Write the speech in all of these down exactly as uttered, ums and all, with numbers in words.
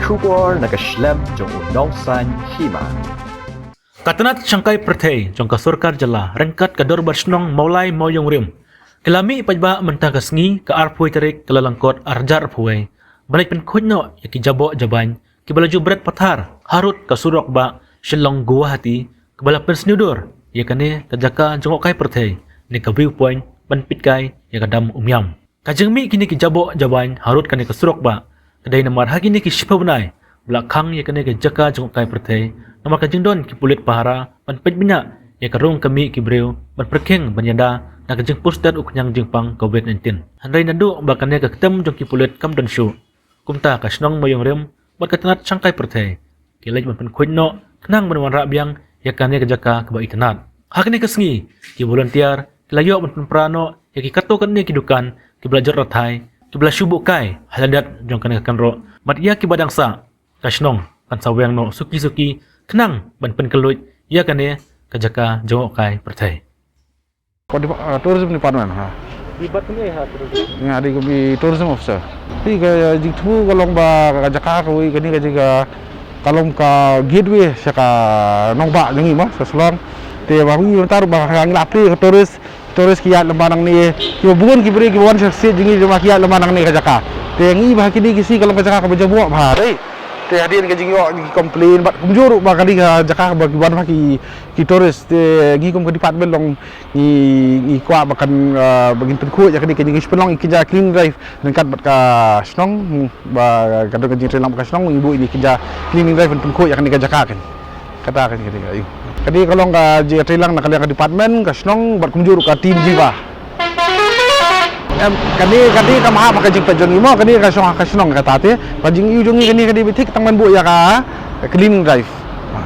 Khubor na ka shlem jong u nongsan hima. Ka tnat shangkai pyrthei jong ka sorkar jylla ryngkat ka dorbar shnong Mawlai Mawiong Rim, ka la mih paidbah mynta ka sngi ka arphew tarik Kyllalyngkot arhajar arphew, ban leit pynkhuid noh ïa ki jaboh jabain kiba la ju bret pathar harud ka surok bah Shillong Guwahati, kaba la pynsniewdur ïa kane ka jaka jngohkai pyrthei ne ka view point ban peit kai ïa ka dam Umiam. Ka jingmih kine ki jaboh jabain harud kane ka surok bah ka dei namar ha kine ki shiphew bnai ba la khang ïa kane ka jaka jngohkai pyrthei, namar ka jingdon ki pulit pahara ban peit bniah ïa ka rung ka mih ki briew ban pyrkhing ban ïada na ka jingpustet u khñiang jingpang covid nineteen. Hynrei naduh ba kane ka ktem jong ki pulit kam don shuh, kumta ka shnong Mawiong Rim bad ka tnat shangkai pyrthei ki leit ban pynkhuid noh khnang ban wanrah biang ïa kane ka jaka kaba itynnad. Ha kane ka sngi ki volunteer ki la ïoh ban pynpra noh ïa ki katto katne ki dukan kiba la jot rathai, kiba la shu buh kai ha lyndet jong kane ka kynroh, bad ïa kiba dang sah, ka shnong kan sa weng noh suki suki khnang ban pynkylluid ïa kane ka jaka jngohkai pyrthei. Ko di, ah, tourism department, ha. Di bat kane, ha, tourism. Nga di, ka bi tourism officer. Di ka jingthmu ka long ba ka jaka kawei kane ka jaka ka long ka gateway sha ka nongbah jong ngi mo, sha Shillong. Te ba ngi mynta ruh ba ngi la plie ka tourist, tourist ki ïaid lem bad nangne, kiba bun ki briew kiba wan sha state jong ngi, ki ïaid lem bad nangne ka jaka. Te ngi ba kine ki sngi ka long ka jaka kaba jaboh bha, dei. Te hadien ka jingïoh ki complain bad kumjuh ruh ba kane ka jaka ba ki wan ba ki, ki tourist, te ngi kum ka department long ngi, ngi kwah ba kan, ah, ba ngin pynkhuid ïa kane ka jingïashiphew long ïa ki ja cleaning drive ryngkat bad ka shnong, ba ka don ka jingtreilang bad ka shnong, ngi buh ïa ki ja cleaning drive ban pynkhuid ïa kane ka jaka kan. Kata kan kane ka, ïa. Kane ka long ka jingtreilang na ka liang ka department, ka shnong bad kumjuh ruh ka team Jiva. Em, kane, kane kam hap ha ka jingpeit jong ngi mo, kane ka shong ha ka shnong kata te. Ka jingïohi jong ngi kane, kane beit thik tang ban buh ïa ka cleaning drive.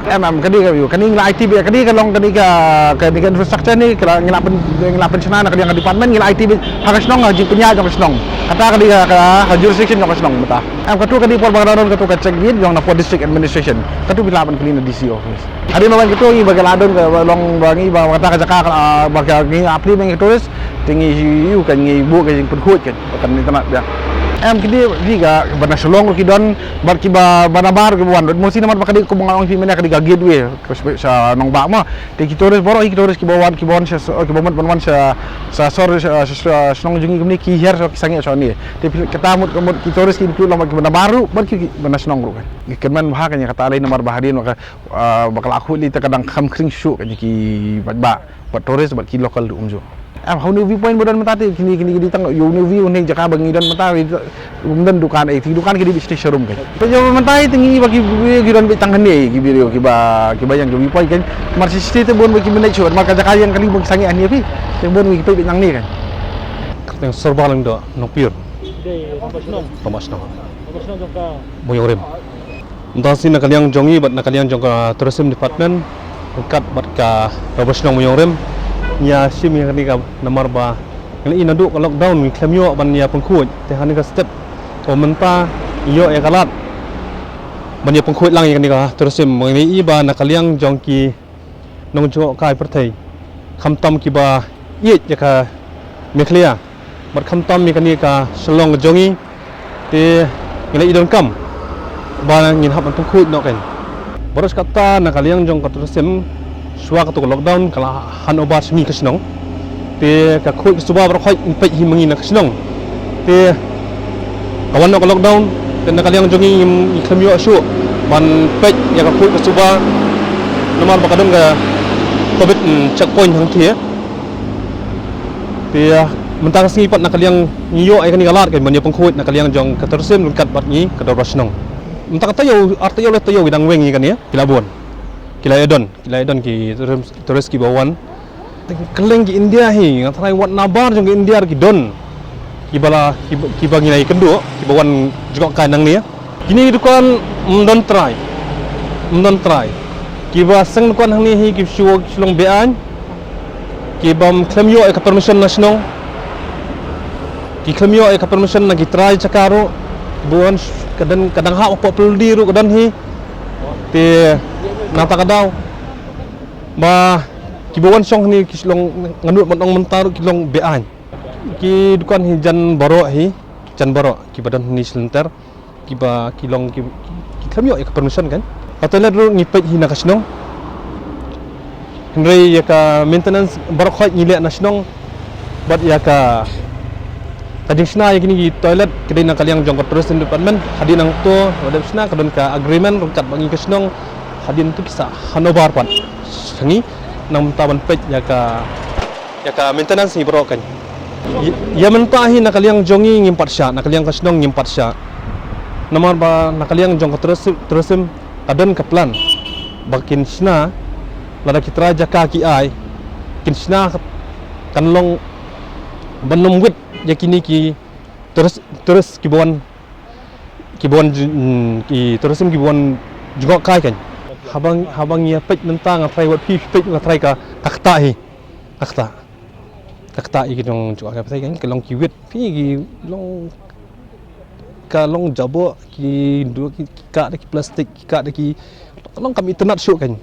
Em, em, kane ka view, kane ngi la aiti beit, kane ka long, kane ka, kane ka infrastructure ne, ka la, ngi la pyn, ngi la pynshna na ka liang ka department, ngi la aiti beit ha ka shnong, ha jingpynïaid jong ka shnong. Kata kane ka, ka, ka jurisdiction jong ka shnong mynta. Em, kato kane por ba ka la don kato ka check gate jong na por district administration. Kato phi lah ban kylli na D C office. Hadien ba wan kato ngi ba ka la don ka ba long ba ngi ba kata ka jaka ka, ah, ba ka ngi apply ba ngi tourist, te ngi ïoh ka ngi buh ka jingpynkhuid ka ba kan internet biang. Em, kine phi ka ba na Shillong ruh ki don, bad kiba, ba na bar kiba wan. Mostly namar ba ka dei kumba nga ong phi mynne ka dei ka gateway ka sha, sha nongbah mo. Te ki tourist baroh hi ki tourist kiba wan, kiba wan sha, sha, kiba mut ban wan sha, sha sor, sha, sha, sha shnong jong ngi kumne ki hiar sha ki sangeh sha ne. Te phi kata mut ka mut ki tourist ki include lang bad kiba na bar ruh, bad ki, ki ba na shnong ruh kan. Ngi kyrmen bha ka ngi kata lei namar ba hadien ba ka, ah, ba ka la khuid lei te ka dang kham khring shuh ka ngi ki paidbah, bad tourist bad ki local ruh kumjuh. Em, ha une u viewpoint ba don mynta te kine, kine ki dei tang ïa une u view, une jaka ba ngi don mynta, um don dukan, eh, ki dukan ki dei beit sha showroom kan. Te ïa mynta te ngi ba ki, ki don beit tang hangne ki briew kiba, kiba ïeng ki viewpoint kan. Mar shi shisha te bun ba ki manage shuh, mar ka jaka ïeng kali ba ki sangeh hangne phi. Te bun ba ki peit beit nangne kan. Kyrteng Sorbah Lyngdoh, Nongpyur. Dei, Nongpyur Shnong. Nongpyur Shnong. Nongpyur Shnong jong ka Mawiong Rim. Mynta shi na ka liang jong ngi bad na ka liang jong ka tourism department ryngkat bad ka dorbar shnong Mawiong Rim ngi ïa shim ïa kane ka namar ba ngi la i naduh ka lockdown ngi khlem ïoh ban ïa pynkhuid, te ha kane ka step ba mynta ngi ïoh ïa ka lad ban ïa pynkhuid lang ïa kane ka tourism. Ngi la i ba na ka liang jong ki nongjngohkai pyrthei, khamtam kiba ïeit ïa ka Meghalaya bad khamtam ïa kane ka Shillong jong ngi, te ngi la i donkam ba ngin hap ban pynkhuid noh kan. Baroh shi katta na ka liang jong ka tourism shuwa kato ka lockdown ka la hand over sha ngi ka shnong. Te ka khuid ka suba baroh khoit ngi peit hi ma ngi na ka shnong. Te ka wan noh ka lockdown, te na ka liang jong ngi ngi khlem ïoh shuh ban peit ïa ka khuid ka suba namar ba ka don ka covid, mm, checkpoint hangtei. Te mynta ka sngi pat na ka liang ngi ïoh ïa kane ka lad kan ban ïa pynkhuid na ka liang jong ka tourism ryngkat bad ngi ka dorbar shnong. Mynta ka taïew, ar taïew, lai taïew ki dang weng ïa kane, ki la bun. Ki la ïa don, ki la ïa don ki tourist, tourist kiba wan. Kylleng ki India hi, nga tharai wat nabar jong ki India ki don. Kiba la, kiba, kiba ngi la ïakynduh, kiba wan jngohkai nangne. Kine ki dukan, ym don trai. Ym don trai. Kiba seng dukan hangne hi, ki shu, ki shu long be-aiñ. Kibym khlem ïoh ïa ka permission na shnong. Ki khlem ïoh ïa ka permission na ki trai jaka ruh. Bun ka don, ka dang hap hapoh Pyrdi ruh ka don hi. Te nangta ka daw ba kiba wan shong hangne ki shu long, nga nud ban ong mynta ruh ki long be-aiñ. Ki dukan hi jan baroh hi, jan baroh kiba don hangne shi lynter. kiba ki long ki, ki, ki khlem ïoh ïa ka permission kan. Ka toilet ruh ngi peit hi na ka shnong. Hynrei ïa ka maintenance baroh khoit ngi leh na shnong. Bad ïa ka, ka jingshna ïa kine ki toilet ka dei na ka liang jong ka tourism department. Hadien nangto ba dep shna ka don ka agreement ryngkat bad ngi ka shnong. Hadien to ki sa handover pat sha ngi namar ban peit ïa ka, ïa ka maintenance ngi baroh kan. Ïa, ïa mynta hi na ka liang jong ngi ngim pat shah, na ka liang ka shnong ngim pat shah. Namar ba na ka liang jong ka tourism, tourism ka don ka plan ba kin shna, lada ki trai jaka ki ai, kin shna kan long ban ym wit ïa kine ki tourist, tourist kiba wan, kiba wan ju-, mm, ki tourism kiba wan jngoh kai kan. Haba, haba ngi ïa peit mynta nga trai wat phi peit nga trai ka, ka ktah hi. Ka ktah. Ka ktah ïa ki nongjngohkai pyrthei kan, ka long ki wit, phi ki long, ka long jaboh, ki dua ki, ki kah da ki plastik, ki kah da ki, ka long kam itynnad shuh kan.